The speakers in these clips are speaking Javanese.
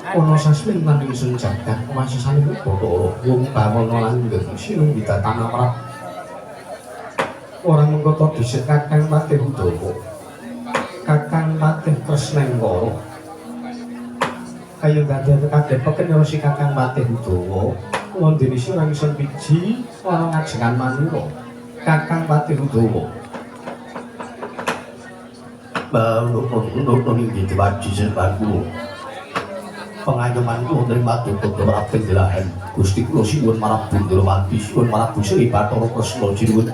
Ana sasmintan ingsun jagat wasesanipun Bathara wong bawana langgeng sinunggi datan amrap. Ora mengko ta dhisik Kakang Patih Udawa. Kakang Patih Kresnengkara. Kaya dadi kabeh peken si Kakang Patih Udawa wondene sira ingsun piji ana ngajengan manura. Kakang Patih Udawa. Balung inggih diwaji sembahan kula. Pengayoman kula tring paduka Prabu Jelahan. Gusti kula sinuwun marang Bundrawati, sinuwun marang Sri Bathara Kresna sinuwun.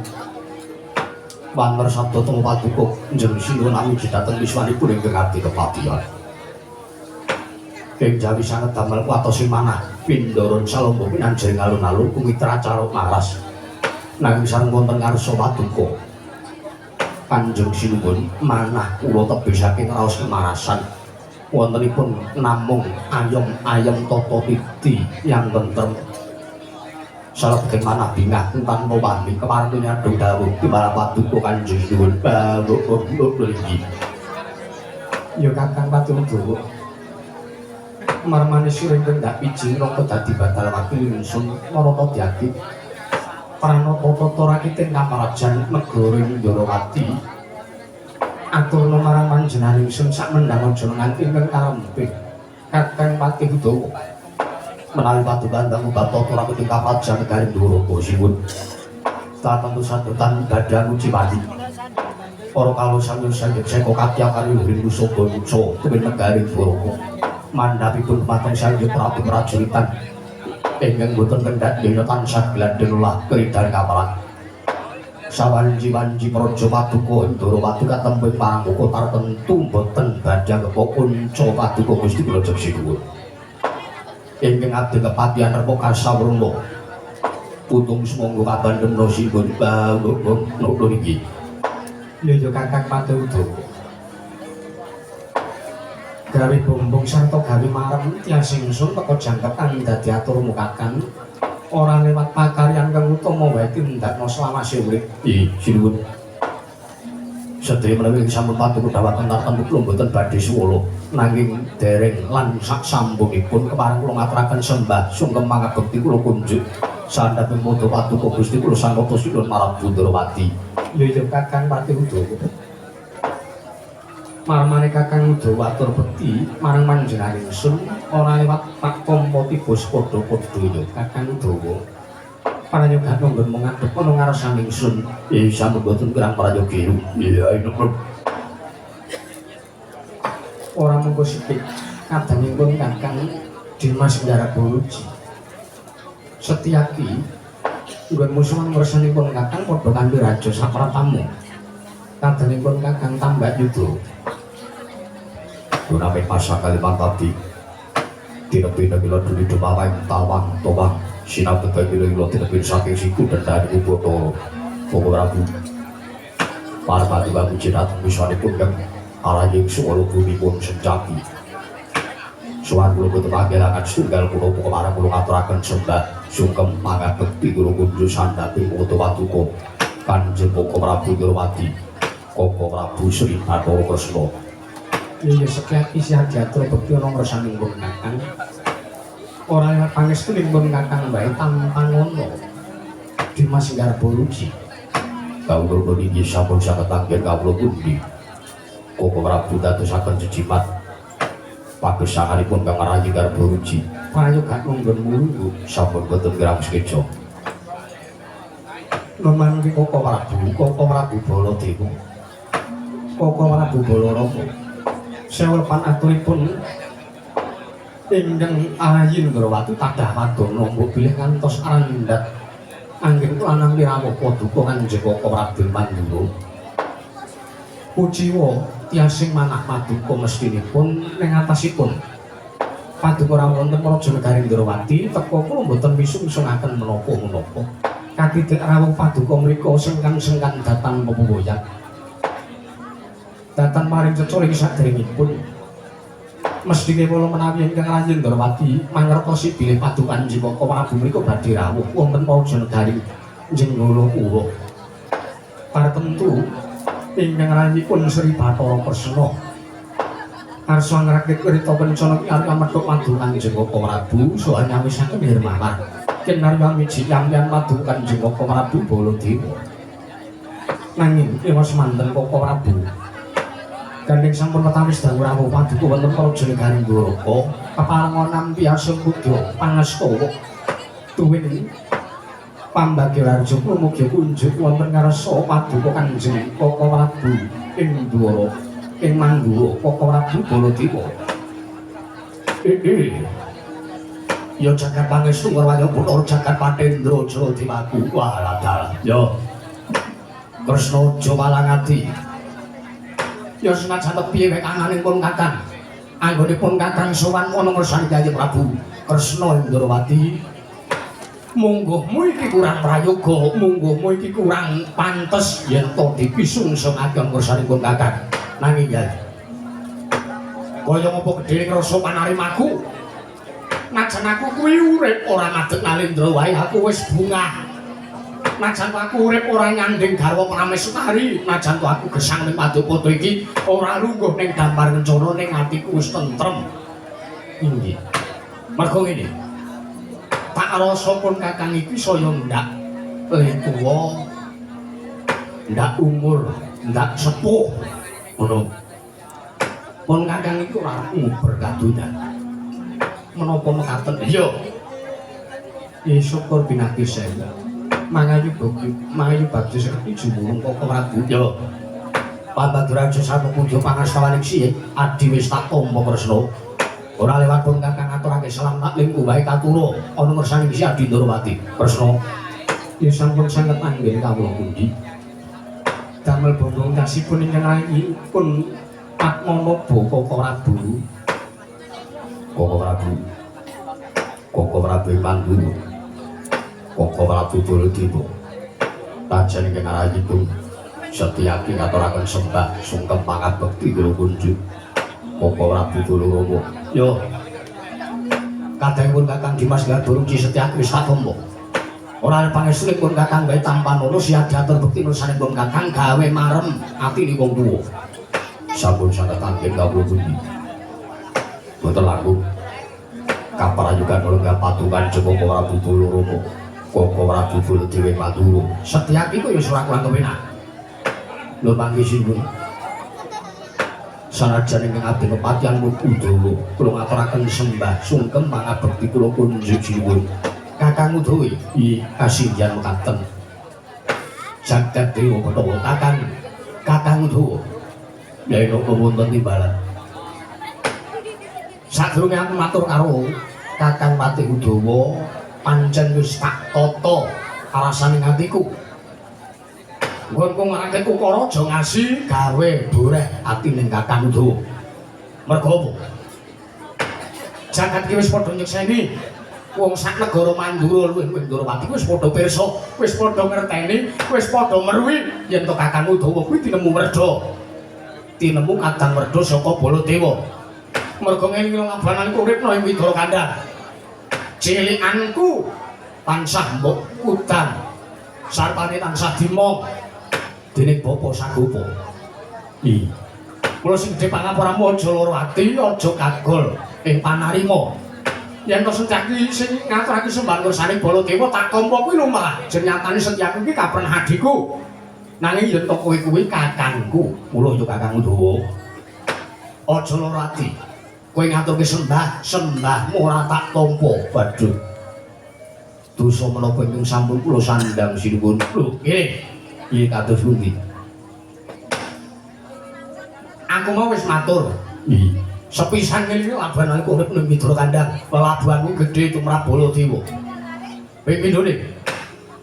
Wanger sabda teng paduka njeng sinuwun amiji dhateng wiswanipun ingkang abdi kepatihan. Ing jawi sanget damel kuwatosing manah pindharan salomba pinanjering alun-alun kumitra cara maras. Nanging sareng wonten ngarsa paduka Kanjeng Sinuwun manah kula tebih saking raos kemarasan. Wontenipun namung ayem-ayem tata titi yang tentrem. Salebeting manah bingah tanpa wani kepareng nyadong dawuh timbal paduka Kanjeng Sinuwun. Balung inggih. Ya Kakang Patih Udawa. Marmane sira ingkang ndak piji neraka dadi badal wakil ingsun Narata Dyati. Pranata tata rakiting kamarajan negara Ndrawati. Aturna marang panjenengan ingsun sak mendhang aja nganti ingkang karempih. Kakang Patih Udawa. Menawi paduka ndang ubah tata rakiting kamarajan negari Ndoraka sinuwun. Tatentu sadotan badhe nguci wani. Para kawula sami seka katya kaliluhuring nusa bangsa tuwin negari Ndoraka. Mandhapipun dhumateng Sang Hyang Prabu Prajuritan ingkang boten kendhat donya tansah gladhen olah kridan kaparan. Sawanci-wanci praja paduka Ndrawati katempuh parangga tartemtu boten badhe anggep kunca paduka Gusti kula jeng sinuwun. Ingkang abdi kepatihan repa kasawrana. Putung sumangga kabandhemna sinuwun balung inggih. Ya ya Kakang Patih Udawa. Gawe bombong sarta gawe marem tias ingsun teka jangketan dadi aturmu Kakang. Ora lewat pakaryan kang utama wae tindakna selawase urip. Ih, sinuwun. Sedaya menawi sampun paduka dawuhaken tartemtu kula mboten badhe suwala nanging dereng lan sak sampungipun kepareng kula ngaturaken sembah sungkem pangabekti kula kunjuk sandhaping padha paduka Gusti kula Sang Rata Sinuwun marang Bundrawati. Ya ya Kakang Patih Udawa. Marmane Kakang Udawa atur bekti marang panjenengan ingsun ora lewat pak tampa tiba sepadha-padha ya Kakang Udawa. Prayoga nggon ngadhep ana ngarsane ingsun. Ih, sampun boten kirang prayoga. Iya, ini Ora mungko sithik kadangipun Kakang Dimas Nggarba Ruci. Setyaki nggon musuhan ngersanipun Kakang padha kanthi raja sapratamu. Kadangipun Kakang Tambak Yuda. Guname masa Kalimantan tinebina mila duli dumawang tawang towang sinabeta mila tinebin saking siku dendani Bathara Koko Prabu Parpati Babu Jinat wiswanipun kang araying suwala bumi pun sencaki. Sowan kula boten panggelangan setunggal kula kepareng kula ngaturaken sembah sungkem pangabekti kula kunjuk sandhaping padha paduka Kanjeng Koko Prabu Ndrawati Koko Prabu Sri Bathara Kresna. Ya ya Setyaki isih diatur bekti ana ngersanipun Kakang. Ora lewat pangestunipun Kakang wae tanpa ngono. Dimas Nggarba Ruci. Kawula niki sampun saged anggen kawula pundi. Koko Prabu dadosaken jejimat pagesanganipun kang rayi Garba Ruci. Prayoga nggon mulungguh sampun boten kirang sekeca. Memangke Koko Prabu, Koko Prabu Baladewa. Koko Prabu Balarama. Sewelpan aturipun ingkang ayi Ndrawati tadah wadana mbok bilih ngantos randhat anggen lanang wirawuh paduka Kanjeng Koko Prabu Mandura. Kuciwa tiasing manah paduka mestinipun ning atasipun paduka rawuh wonten Praja Negari Ndrawati teka kula mboten misung-misungaken menapa-menapa. Katitik rawuh paduka mriku sengkan-sengkan datan pepoyan. Datan maring cecuring saderengipun mesthine kula menawi ingkang rayi Ndrawati mangertosi bilih paduka Kanjeng Koko Prabu mriku badhe rawuh wonten Praja Negari Jenggala Pura. Tartemtu ingkang rayipun Sri Bathara Kresna. Karsa ngrakit rita kencana ki arep methuk madu Kanjeng Koko Prabu saha nyawisaken Hirmawan. Kinarya miji yam-yam madu Kanjeng Koko Prabu Baladewa. Nanging ewas manten Koko Prabu. Gandeng sampun ketawis dangu rawuh paduka wonten praja negari Dwaraka keparenga nampi asung pudra pangastawa tuwin pambagya harja mugi kunjuk wonten ngarsa paduka Kanjeng Koko Prabu ing Dwaraka ing Mandura Koko Prabu Baladewa. Ya jagat pangestu warwaya putra jagat Patendra Jaya Dewaku walah ya Kresna aja walangati. Ya senajan piye wae kangane pun Kakang. Anggonipun Kakang sowan ana ngersani Kyai Prabu Kresna Indrawati. Mungguhmu iki kurang prayoga, mungguhmu iki kurang pantes yen to dipisungsungake ngersanipun Kakang. Nanging ya kaya ngapa gedhe ngrasa panarimaku. Najan aku kuwi urip ora madeg nalendra wae aku wis bungah. Najan aku urip ora nyanding garwa prameswari, najan aku gesang ning paduka iki ora lungguh ning dampar kencana ning atiku wis tentrem. Inggih. Mergo ngene. Tak rasa pun Kakang iki saya ndak le tuwa, ndak umur, ndak sepuh. Ngono. Pun Kakang iki ora nguber kadonyan. Menapa mekaten? Iya. Ya syukur binati sewu. Mangayu bagyo, mangayu bagyo sekti jumurung Koko Prabu. Ya. Pambaduraja sapuja pangastawaning siye adi wis tak tampa Kresna. Ora lewat pun Kakang ngaturake salam taklim wae katura ana ngersani si Adi Ndrawati. Kresna. Ya sampun sanget anggen kawula pundi. Damel bombong kasipun ingkang pun Atmanaba Koko Prabu. Koko Prabu. Koko Prabu Pandura. Koko Prabu Baladewa. Tajen ingkang arahipun Setyaki ngaturaken sembah sungkem pangabekti kula kunjuk. Koko Prabu Baladewa. Yo. Kadangipun Kakang Dimas Gandurungci Setyaki wis tak tampa. Ora pangestunipun Kakang gawe tampan siap diatur bekti nursanipun Kakang gawe marem atine wong tuwa. Sampun sanget anggen kawula pundi. Boten langkung kaprayugan kula patungan Koko Prabu Baladewa. Koko Prabu Baladewa Mandura. Setyaki kok ya ora kurang kepenak. Lho mangke sinten? Sanajan ingkang abdi kepatihan Udawa, kula ngaturaken sembah sungkem pangabekti kula kunjuk sinuwun. Kakang Udawa iki kasinggihan mekaten. Jagat Dewa Bathara Kakang, Kakang Udawa. Ya napa wonten timbalan. Sadurunge aku matur karo Kakang Patih Udawa, pancen wis tak tata alasaning atiku. Nggonku ngrakit ukara aja ngasi gawe boreh atine Kakang Udawa. Mergo apa? Jagat iki wis padha nyekseni wong sak negara Mandura luwih-luwih Ndrawati wis padha pirsa, wis padha ngerteni, wis padha meruwi yen to Kakang Udawa kuwi tinemu werda. Tinemu kadang werda saka Baladewa. Mergo ngeling labananku urip ing Widara Kandhang. Cilikanku tansah mbok udan. Sarpane tansah dimong dening Bapa Sagopa. Iya. Kula sing gedhe pangapuramu aja lara ati, aja kagol ing panarima. Yen to Setyaki sing ngaturake sembah ngersane Baladewa tak tampa kuwi lumrah. Jenyatane Setyaki kuwi kapreng adhiku. Nanging yen to kowe kuwi kakangku, mula yo Kakang Udawa. Aja lara ati. Kowe ngaturke sembah, sembahmu ora tak tampa. Waduh. Dosa menapa ingkang sampun kula sandhang sinuwun. Lho, ngene. Piye kados pundi? Aku mau wis matur. Iya. Sepisan ngene iki labananku urip ning Widara Kandhang. Lelabuhanku gedhe tumrap Baladewa. Ping pindhone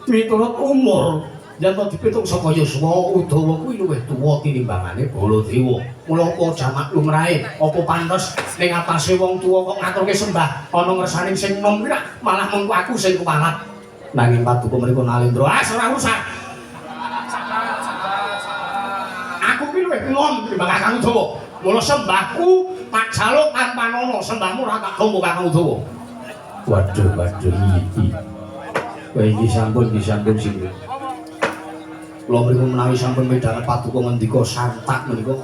miturut umur yen to dipitung saka yuswa Udawa kuwi luwih tuwa tinimbangane Baladewa. Mula apa jamak lumrahe, apa pantes ning atase wong tuwa kok ngaturke sembah ana ngersane sing nom kuwi malah mengko aku sing kuwalat. Nanging paduka mriku Nalendra, ah ora urusan. Aku kuwi luwih nom tinimbang Kakang Udawa. Mula sembahku tak jaluk tanpa nono, sembahmu ora tak tampa Kakang Udawa. Waduh, waduh iki. Kowe iki sampun sing. Kula mriku menawi sampun midhanget paduka ngendika santak menika.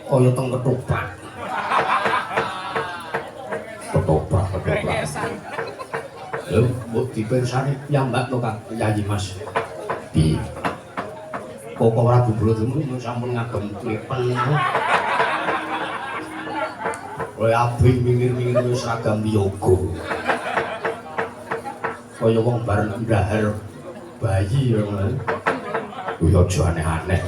Kaya teng ketoprak. Ketoprak, ketoprak. Lho, mbok dipirsani piyambak to Kang Yayi Mas. Piye? Koko Prabu Baladewa sampun ngagem klipen. Oleh abing minggir-minggir wis seragam wiyoga. Kaya wong bareng ndahar bayi ya ngono. Kuwi aja aneh-aneh.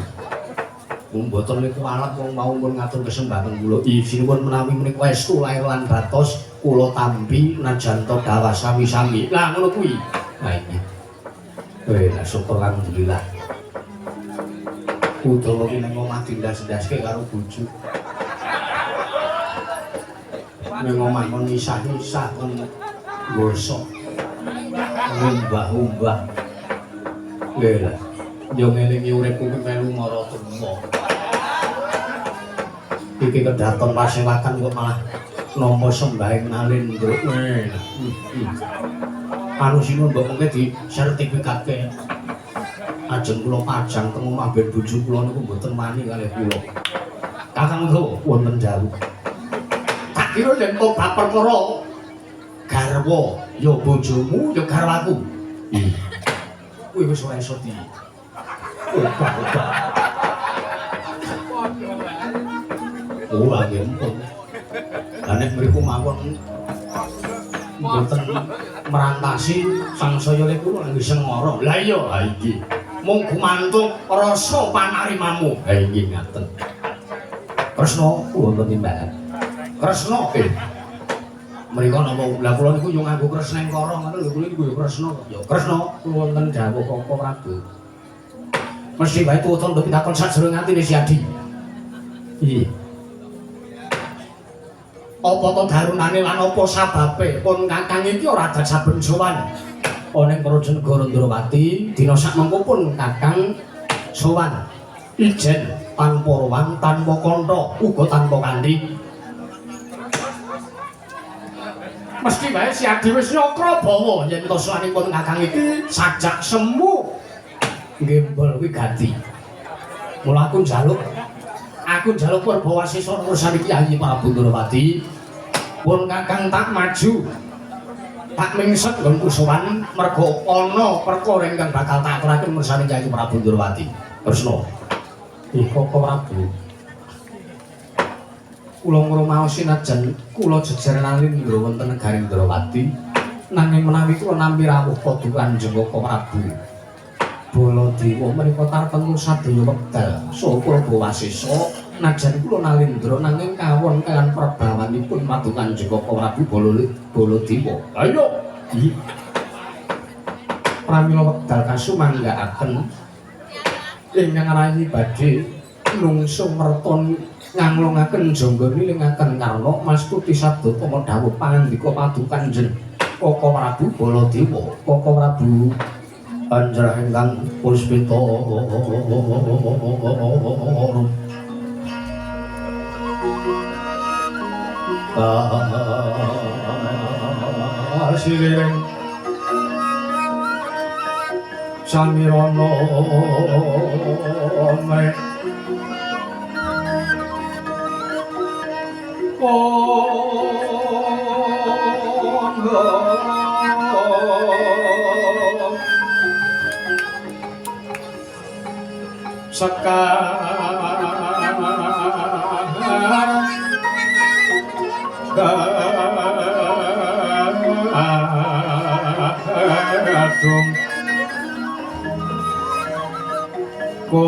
Mboten niku alat wong mau pun ngatur kesempatan kula. Isinipun menawi menika estu lair lan batos kula tampi najan to dawah sami-sami. Lah ngono kuwi. Lah iki. Lah syukur alhamdulillah. Udawa ki nang omah dindas-ndaske karo bojo. Nang omah kon isah-isah kon gosok. Ngumbah-umbah. Lah yo ngelingi uripku kuwi melu mara tuwa. Iki kedaton pasewakan kok malah nampa sembahing nalindra. Anu sino mbok mengke di sertifikatke. Ajeng kula pajang teng omah ben bojo kula niku mboten wani kalih kula. Kakang Udawa wonten dawuh. Tak kira yen to bab perkara garwa ya bojomu ya garwaku. Kuwi wis ora iso di obah-obah. Oh, nggih ampun. Lah nek mriku mawon mboten merantasi sangsaya kula nggih sengara. Lah iya, ha iki. Mung gumantung rasa panarimamu. Ha inggih ngaten. Kresna wonten timbalan. Kresna mriko napa lah kula niku yo nganggo Kresnengkara ngoten lho kula niku yo Kresna. Ya Kresna kula wonten dawuh Koko Prabu. Mesti wae tuwa nduk pitakon sajroning atine Si Adi. Piye? Apa to darunane lan apa sababe pun kakang iki ora adat saben sowan ana ing Prajanegara Ndrawati dina sakmengko pun kakang sowan ijen tanpa ruwang tanpa kantha uga tanpa kanthi. Mesti wae Si Adi wis nyakra bawa yen to sowanipun kakang iki sajak semu gembol kuwi gati. Mula aku njaluk purba wasesa urusan Kyai Prabu Ndrawati. Pun kakang tak maju. Tak mingset nggonku sowan mergo ana perkara ingkang bakal tak aturake urusan Kyai Prabu Ndrawati. Kresna. Koko Prabu. Kula ngrumaosi najan kula jejer nalindra wonten negari Ndrawati nanging menawi kula nampi rawuh paduka Kanjeng Koko Prabu Baladewa menika tartemtu sadaya wekdal saha purba wasesa najan kula nalindra nanging kawon kaliyan prabawanipun paduka Kanjeng Koko Prabu Baladewa. Ayo pramila wekdal kasumanggaaken ingkang rayi badhe nungsung merton nganglungaken jangga nilingaken karna mastuti sabda dawuh pangandika paduka Kanjeng Koko Prabu Baladewa. Koko Prabu Anjrah ingkang puspita kasiring samirana me sekar kadung ko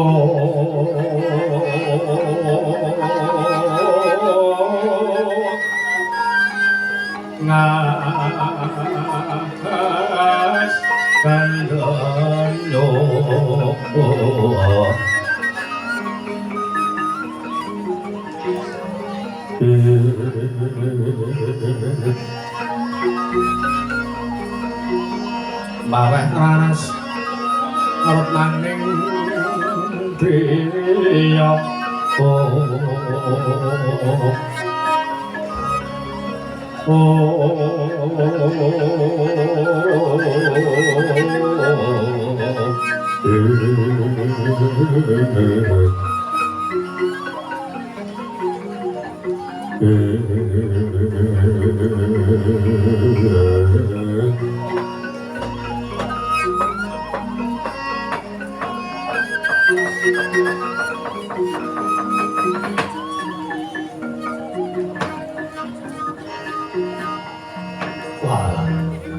ngas kandhanyo maweh raras retnaning driya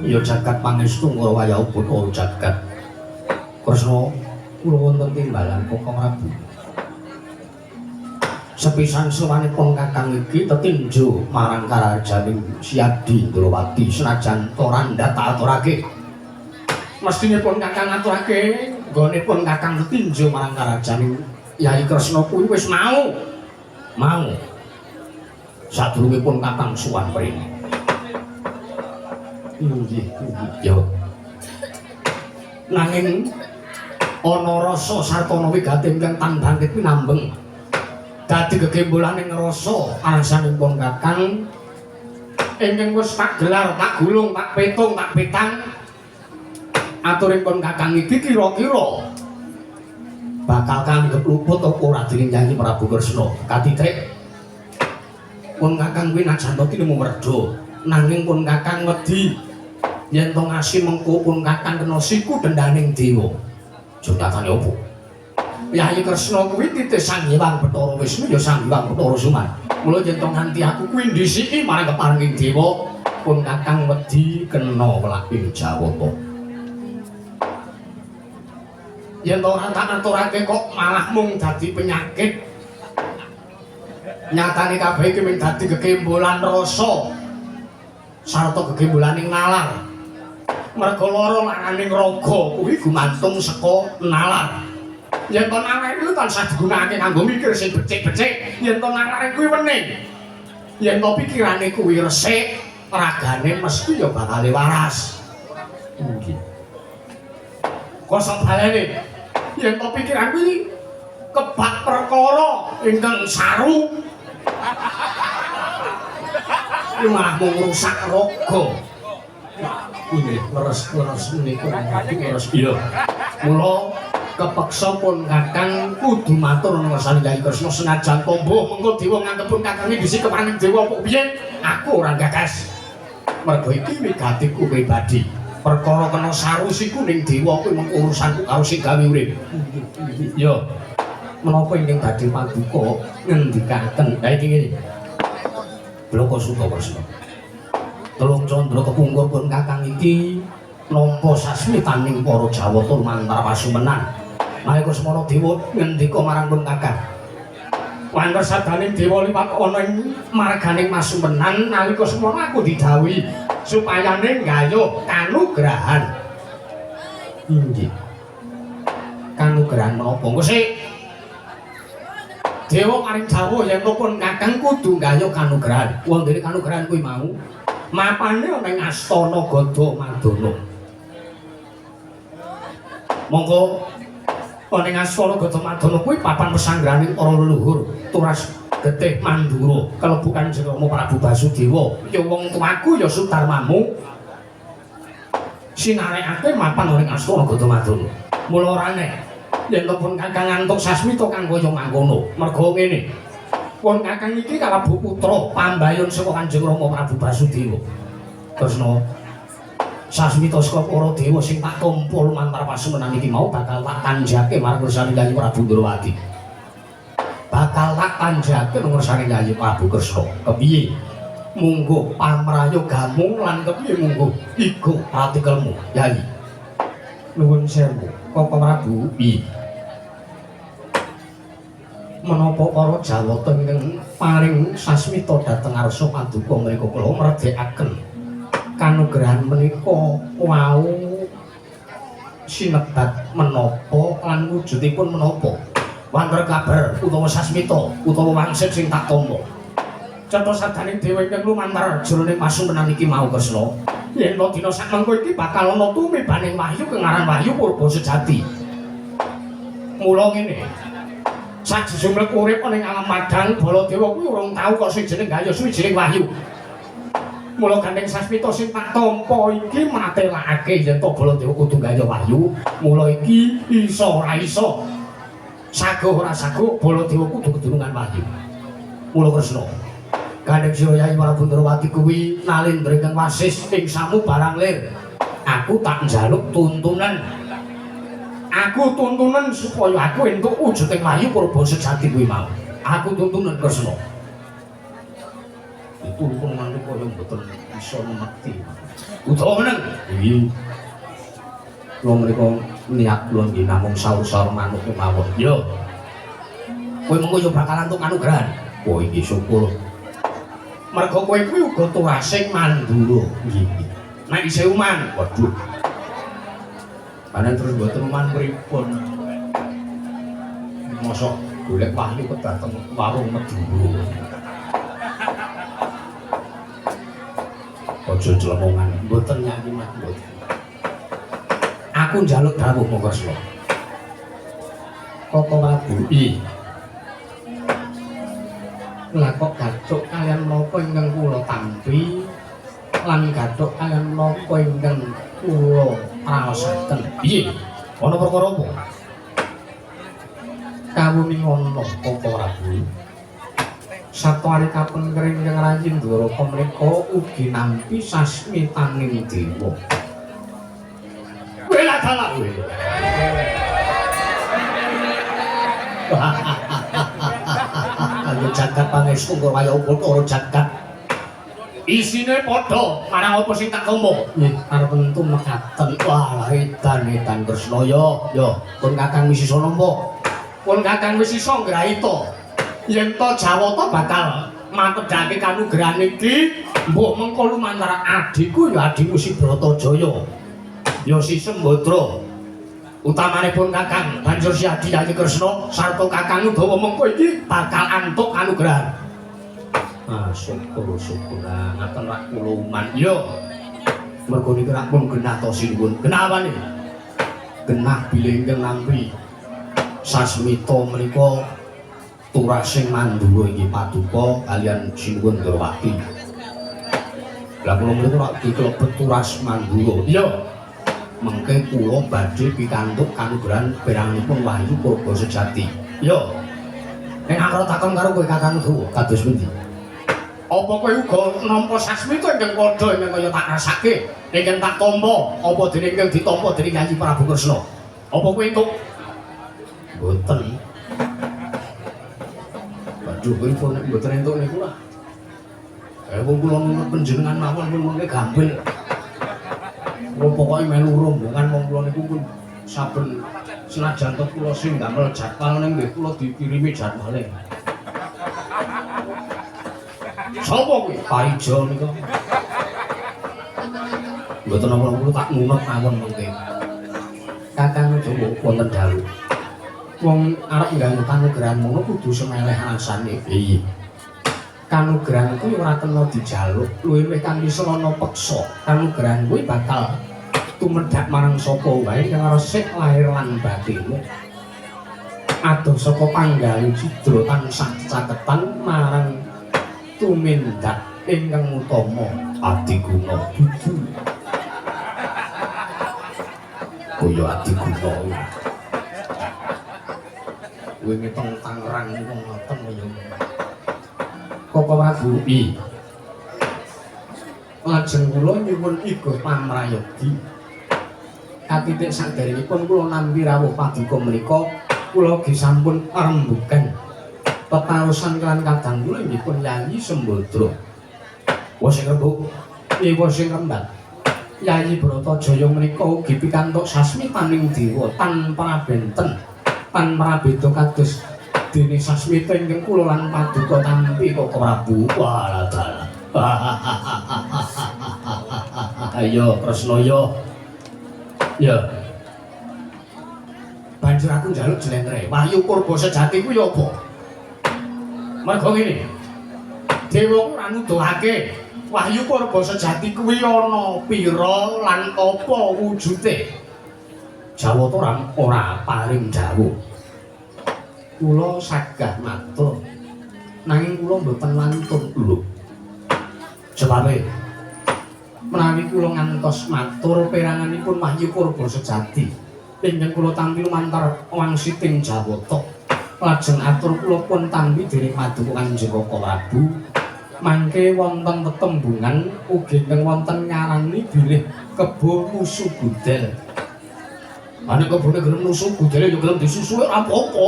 Ya jagat pangestu Ngrawaya Bathara jagat. Kresna kula wonten timbalan Kakang Prabu. Sepisan sewanipun Kakang iki tetinju marang karajaning Siadi Ndrawati senajan to randhat tak aturake. Mestinipun Kakang aturake nggonipun Kakang tetinju marang karajaning Yayi Kresna kuwi wis mau. Mau. Sadurungipun Kakang suwan mrene. Inggih, inggih. Yo. Nanging ana rasa sarta ana wigati ingkang tan bangkit pinambeng. Dadi gegembolaning rasa alasanipun Kakang ingkang wis tak gelar, tak gulung, tak petung, tak petang. Aturipun Kakang iki kira-kira bakal kanggep luput apa ora dening Yayi Prabu Kresna. Katitik pun Kakang kuwi najan to tinemu werda, nanging pun Kakang wedi yen to ngasi mengko pun Kakang kena siku dendaning dewa. Jodakane opo? Yayi Kresna kuwi titih Sang Hyang Bathara Wisnu ya Sang Hyang Bathara Suman. Mula yen to nganti aku kuwi ndhisiki marang keparenging dewa, pun Kakang wedi kena welaking Jawata. Yen to ora tak aturake kok malah mung dadi penyakit. Nyatane kabeh iki mung dadi gekembolan rasa sarta gegembolaning nalar. Merga lara laraning raga kuwi gumantung saka nalar. Yen to nalar kuwi tansah digunakake kanggo mikir sing becik-becik, yen to nalar kuwi wening. Yen to pikirane kuwi resik, ragane mesti ya bakal waras. Nggih. Kosong balene. Yen to pikiran kuwi kebak perkara ingkang saru kuwi malah mung ngrusak raga. Nggih, leres-leres menika leres. Iya. Mula kepeksa pun Kakang kudu matur ngersane Yayi Kresna senajan tombo mengko dewa nganggep pun Kakang iki dhisik keparing dewa apa piye, aku ora gagas. Mergo iki wigatiku pribadi. Perkara kena saru siku ning dewa kuwi mengko urusanku karo sing gawe urip. Yo. Menapa ingkang badhe paduka ngendikaken? Ha iki ngene. Bloko Suta Kresna. Telung candra kepungkur pun Kakang iki nampa sasmitaning para Jawata lumantar pasumenan. Nalika semana dewa ngendika marang pun Kakang. Wanter sadaning dewa liwat ana ing marganing pasumenan nalika semana aku didhawuhi supayane nggayuh kanugrahan. Inggih. Kanugrahan menapa? Engko sik. Dewa paring dawuh yen pun Kakang kudu nggayuh kanugrahan. Wondene kanugrahan kuwi mau mapane ana ing astana Gada Madana. Monggo ana ing astana Gada Madana kuwi papan pesanggaraning para leluhur turas getih Mandura kalebu Kanjeng Rama Prabu Basudewa. Ya wong tuaku ya Sudarmamu sinarekake mapan ana ing astana Gada Madana. Mula ora aneh yen pun Kakang ngantuk sasmita kang kaya mangkono. Merga ngene. Pun Kakang iki kalebu putra pambayun saka Kanjeng Rama Prabu Basudewa. Kresna sasmita saka para dewa sing tak tampa lumantar pasumenan iki mau bakal tak tanjake marang ngersane Yayi Prabu Ndrawati. Bakal tak tanjake ngersane Yayi Prabu Kresna. Kepiye? Munggo pamrayogamu lan kepiye munggo igo pratikelmu, Yayi. Nuwun sewu, Kaka Prabu. Piye? Menapa para Jawata ingkang paring sasmita dhateng arsa paduka mriku kula merdekaken kanugrahan menika wau sinebat menapa lan wujudipun menapa? Wanter kabar utawa sasmita utawa wangsit sing tak tampa. Cetha sadaning dewa ingkang lumantar jroning pasumenan iki mau Kresna. Yen to dina sakmengko iki bakal ana tumibaning wahyu kengaran wahyu purba sejati. Mula ngene. Sajejumlek urip ana ing alam madang Baladewa kuwi urung tau kok sing jeneng gayuh suwijining wahyu. Mula gandeng sasmita sing tak tampa iki matelakake yen to Baladewa kudu gayuh wahyu. Mula iki iso ora iso saguh ora saguh Baladewa kudu kedunungan wahyu. Mula Kresna gandeng sira Yayi Prabu Ndrawati kuwi nalindra ingkang wasis ing samubarang lir. Aku tak njaluk tuntunan. Aku tuntunan supaya aku entuk wujuding wahyu purba sejati kuwi mau. Aku tuntunan Kresna. Dituntun nganti kaya mboten bisa nemeti. Udawa meneng. Iya. Kula menika niat kula nggih namung saur-saur manuk kemawon. Yo. Kowe mengko yo bakal antuk kanugrahan. Wah iki syukur. Merga kowe kuwi uga turasing Mandura. Nggih. Nek isih uman, waduh. Panen terus mboten uman pripun? Mosok golek wahyu kedateng warung Madura. Aja clemongan, mboten nyaki mat mboten. Aku njaluk dawuh monggo Kresna. Koko Prabu. I. Lah kok gathuk kaliyan menapa ingkang kula tampi lan gathuk kaliyan menapa ingkang kula raosaken. Piye? Ana perkara apa? Kawuningono Koko Prabu. Satwari kapengker ingkang rayi Ndwaraka menika ugi nampi sasmitaning dewa. Wela dalah kowe. Ayo jagat pangestu kaya Bathara jagat. Isine padha marang apa sing tak tampa. Nggih, arep tentu mekaten. Wah, edan edan Kresna ya. Ya, pun Kakang wis iso nampa. Pun Kakang wis iso ngraita. Yen to Jawata bakal mantedhake kanugrahan iki, mbok mengko lumantar adhiku ya adhiku si Bratajaya. Ya si Sembadra. Utamanipun Kakang banjur si Adi Yayi Kresna sarta Kakang Udawa mengko iki bakal antuk kanugrahan. Ah, syukur syukur. Ngaten rak kula uman. Iya. Mergo niki rak pun genah to sinuwun. Genah apane? Genah bilih ingkang nampi sasmita menika turasing Mandura inggih paduka kaliyan sinuwun Ndrawati. Lah kula menika rak diklebet turas Mandura. Iya. Mengke kula badhe pikantuk kanugrahan peranganipun Wahyu Purba Sejati. Iya. Nek aku takon karo kowe Kakang Udawa, kados pundi? Apa kowe uga nampa sasmita ingkang padha ingkang kaya tak rasake, ingkang tak tampa, apa dene ingkang ditampa dening Yayi Prabu Kresna? Apa kowe entuk? Mboten. Waduh, kowe pun nek mboten entuk niku lah. Wong kula nunut panjenengan mawon pun mengke gampil. Kula pokoke melu rombongan wong kula niku pun saben senajan to kula sing damel jadwal ning nggih kula dikirimi jadwale. Sapa kuwi? Paijo nika. Mboten napa-napa kula tak nunut mawon mengke. Kakang Udawa wonten dawuh. Wong arep ngganggu kanugrahan ngono kudu semeleh rasane. Iya. Kanugrahan kuwi ora kena dijaluk, luwih-luwih kanthi srana peksa. Kanugrahan kuwi bakal tumedhak marang sapa wae kang resik lahir lan batine. Adoh saka panggali cidra tansah caketan marang tumindak ingkang utama adiguna. Dudu. Kaya adiguna. Kowe ngetong Tangerang niku ngoten kaya Koko Prabu. I. Lajeng kula nyuwun iguh pamrayogi. Katitik saderengipun kula nampi rawuh paduka menika kula ugi sampun rembugan petarosan kelan kadang kula inggih pun Yayi Sembadra. Wah sing rembug, nyewa sing rembag. Yayi Bratajaya menika ugi pikantuk sasmitaning dewa tanpa benten, tanpa beda kados dene sasmita ingkang kula lan paduka tampi Koko Prabu. Walah dalah. Ayo Kresna yo. Ya. Banjur aku njaluk jlentre. Wahyu Purba Sejati kuwi apa? Mergo ngene. Dewa ku ora nuduhake Wahyu Purba Sejati kuwi ana pira lan apa wujute. Jawata ora paring dawuh. Kula sagah matur nanging kula mboten wantun lho. Sebabe menawi kula ngantos matur peranganipun Wahyu Purba Sejati ingkang kula tampi lumantar wangsiting Jawata, lajeng atur kula pun tampi dening paduka Kanjeng Koko Prabu mangke wonten tetembungan ugi ingkang wonten ngarani bilih kebo nusu budel. Ane kebone gelem nusu budele ya gelem disusu ora apa-apa.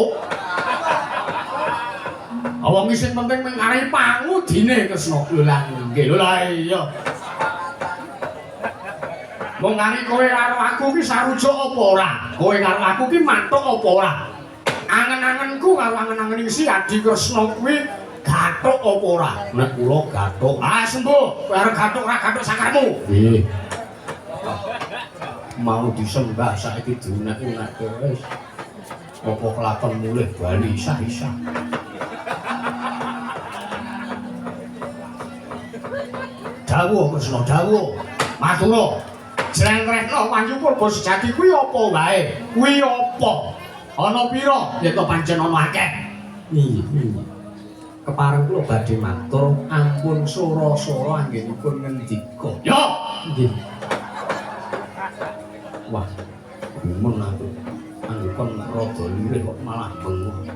Wong sing penting mung arep pangudine Kresna. Lho lah nggih, lho lah iya. Mung kari kowe karo aku ki sarujuk apa ora? Kowe karo aku ki mathuk apa ora? Angen-angenku karo angen-angen si Adi Kresna kuwi gathuk apa ora? Nek kula gathuk. Ah sembuh, kowe arep gathuk ora gathuk sakarmu. Nggih. Mau disembah saiki diunek-unekke wis. Apa kelakon mulih bali isah-isah. Dawuh Kresna, dawuh. Matura. Jlentrehno wahyu purba sejati kuwi apa wae? Kuwi apa? Ana pira? Yen to pancen ana akeh. Iya. Kepareng kula badhe matur ampun sora-sora anggenipun ngendika. Yo, nggih. Wah, gumun aku. Anggepon rada lirih kok malah bengok.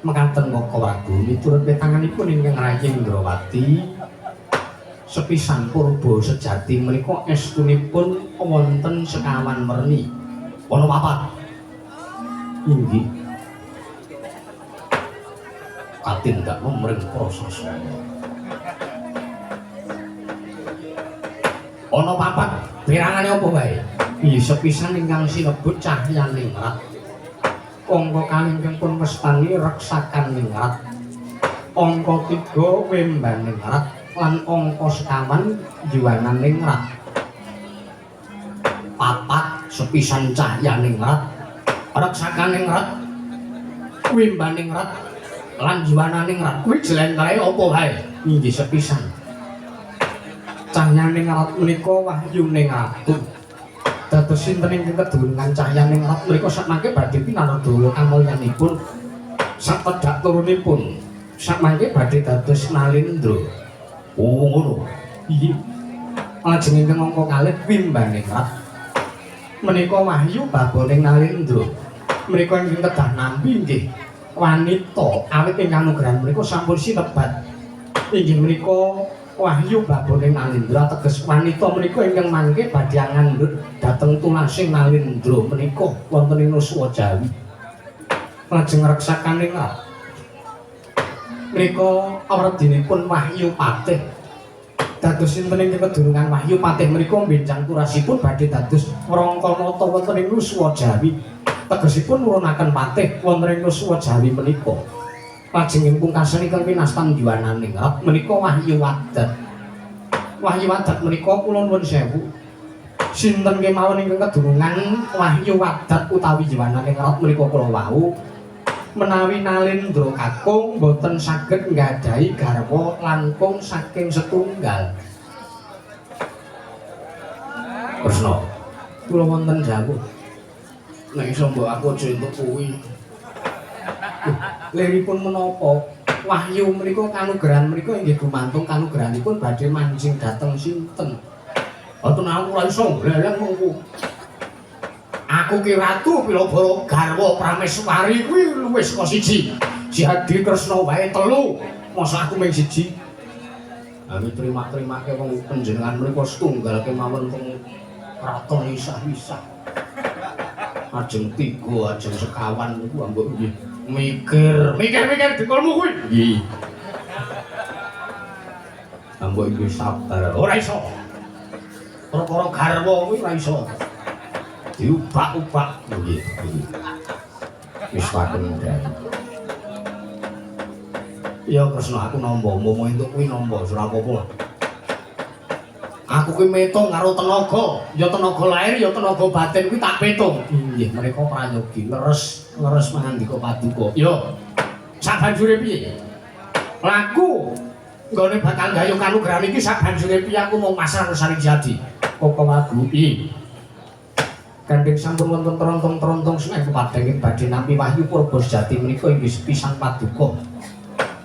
Mekaten Kaka Prabu miturut petanganipun ingkang Rayi Indrawati sepisan purba sejati menika estunipun wonten sekawan werni. Ana papat. Inggih. Katindak mring prasasana. Ana papat, pirangane apa wae? Inggih sepisan ingkang sinebut Cahyaningrat. Angka kalih ingkang pun wastani Reksakaningrat. Angka 3 Wembaningrat lan angka sekawan Yuwananingrat. Papat sepisan Cahyaningrat, Reksakaningrat, Wembaningrat lan Yuwananingrat. Kuwi jlentrehe apa wae? Inggih sepisan. Cahyaningrat menika wahyuning ratu. Dados sinten ingkang kedulungan Cahyaningrat menika sakmangke badhe pinanadala kamulyanipun sakedhak turunipun sakmangke badhe dados Nalindra. Oh ngono. Iya. Lajeng ingkang angka kalih Wimbaningrat menika wahyu baboning Nalindra. Menika ingkang kedah nampi nggih wanita awit ingkang kanugrahan menika sampun sinebat. Inggih menika wahyu baboning Nalindra teges wanita menika ingkang mangke badhe ngandhut dhateng tulasing Nalindra menika wonten ing Nuswa Jawi. Lajeng reksakaningrat menika awredinipun wahyu patih. Dados sinten ingkang kedurungan wahyu patih menika benjang turasipun badhe dados Wrangkanata wonten ing Nuswa Jawi. Tegesipun nurunaken patih wonten ing Nuswa Jawi menika. Lajeng ing pungkasan ingkang winastan Yuwananingrat menika wahyu wadat. Wahyu wadat menika kula nuwun sewu. Sinten kemawon ingkang kedurungan wahyu wadat utawi Yuwananingrat menika kula wau menawi Nalindra kakung boten saged nggadahi garwa langkung saking setunggal. Kresna, kula wonten dawuh. Nek iso mbok aku aja entuk kuwi. Liripun menapa wahyu menika kanugrahan menika inggih gumantung kanugrahanipun badhe manjing dhateng sinten. Boten aku ora iso gleleng mengko. Aku ki ratu Pilabara garwa Prameswari kuwi luwih saka siji. Si Adi Kresna wae telu, masa aku mung siji. Kami terima-terimake wong panjenengan menika setunggal kemawon teng kraton isah-isah. Ajeng tiga, ajeng sekawan niku ambok nggih. Mikir, mikir-mikir dikolmu kuwi. Nggih. Ambok iki sabar. Ora iso. Perkara garwa kuwi ora iso. Diubak-ubak. Nggih, nggih. Wis paten dalu. Ya Kresna aku nampa, umpama entuk kuwi nampa, ora apa-apa. Aku kuwi metung karo tenaga, ya tenaga lahir ya tenaga batin kuwi tak petung. Inggih, mereka prayogi leres, leres mangandika paduka. Yo. Sabanjure piye? Laku nggone bakal gayuh kanugrahan iki sabanjure piye aku mung pasrah saring jadi. Koko wagu piye? Gandeng sampun wonten trontong-trontong sing kepadang ing badhe nampi wahyu purba sejati menika inggih sepisan paduka.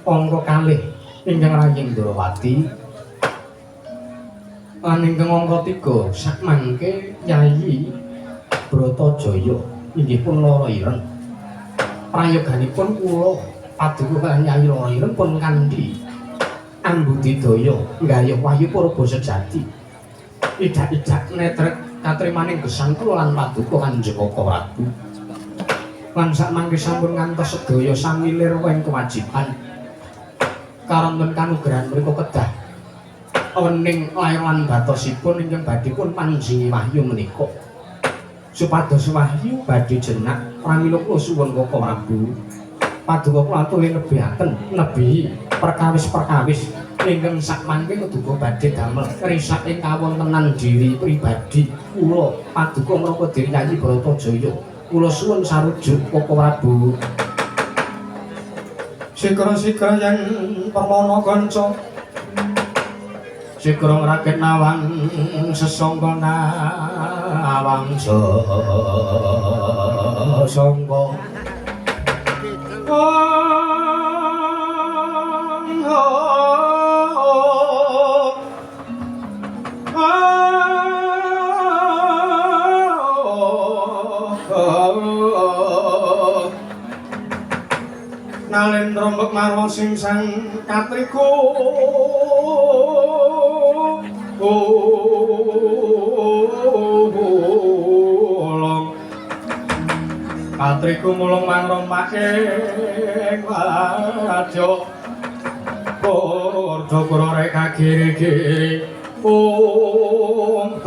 Angka kalih ingkang Rayi Indrawati lan ingkang angka 3 sakmangke Yayi Bratajaya inggih pun Lara Ireng. Prayoganipun kula paduka kaliyan Yayi Lara Ireng pun kanthi ambudidaya nggayuh wahyu purba sejati. Idak-idak netrek katrimaning gesang kula lan paduka Kanjeng Kaka Prabu. Lan sakmangke sampun ngantos sedaya samilir ing kewajiban. Karonten kanugrahan menika kedah wening lair lan batosipun ingkang badhe pun panjingi wahyu menika. Supados wahyu badhe jenak pramila kula suwun Koko Prabu. Paduka kula aturi nebihaken nebihi perkawis-perkawis ingkang sakmangke keduga badhe damel risak ing kawontenan diri pribadi kula paduka menapa diri Yayi Bratajaya. Kula suwun sarujuk Koko Prabu. Sikra-sikra yen permana kanca sikra ngrakit nawang sesangka nawang sesangka. Nalendra mbek marwa sing sang katriku ulung katriku mulung mangromake wadya padha kura rek kiri-kiri om.